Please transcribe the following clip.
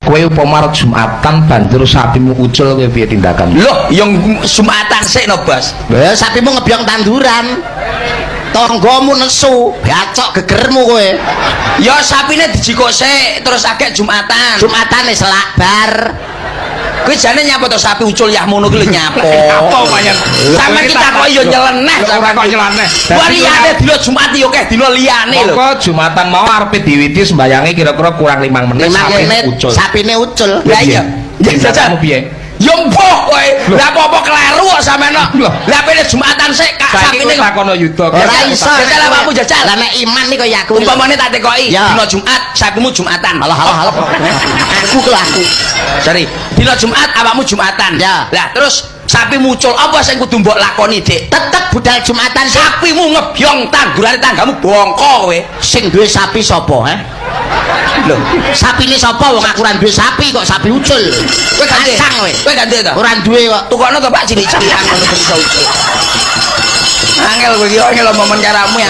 Kowe upama arep Jumatan banjur sapimu ucul, kowe piye tindakan? Loh, yang Jumatan sik no, Bos. Lah, sapimu ngebyong tanduran. Tanggamu nesu, bacok gegermu kowe. Ya sapine dijikok sik terus agek Jumatan. Jumatane selak bar. Kuwi jane nyapa to sapi ucul yah ngono ki lho nyapa? Apa payen? Sampeyan ki takoki yo nyeleneh. Ora kok nyeleneh. Wah, liyane dina Jumat yo akeh dina liyane lho. Mongko Jumatan mau arepe diwiti sembayange kira-kira kurang 5 menit 5 sapine menit ucul. Sapine ucul. Lah iya. Ya Tindakanmu piye? Ya mbuh kowe. Lah apa-apa kleru kok sampean kok. Loh. Lah pene Jumatan sik kak Saiki sapine kowe takono Yuda. Ora iso. Jajal awakmu jajal. Lah nek iman iki kaya aku. Umpamane tak tekoki dina Jumat sapimu Jumatan. Halah halah halah. Aku ke aku. Sorry. Dina Jumat awakmu Jumatan. Ya. Lah terus sapimu ucul, apa sing kudu mbok lakoni, Dik? Tetep budal Jumatan sik. Sapimu ngebyong tandurane tanggamu, bongko kowe. Sing duwe sapi sapa, he? Lho, sapine sapa? Wong aku ora duwe sapi kok sapi ucul. Kowe gak duwe? Kacang kowe. Kowe gak duwe to? Ora duwe kok. Tukokno to, Pak, cilik-cilikan ngono ben iso ucul. Angel kowe iki, angel momen karamu ya.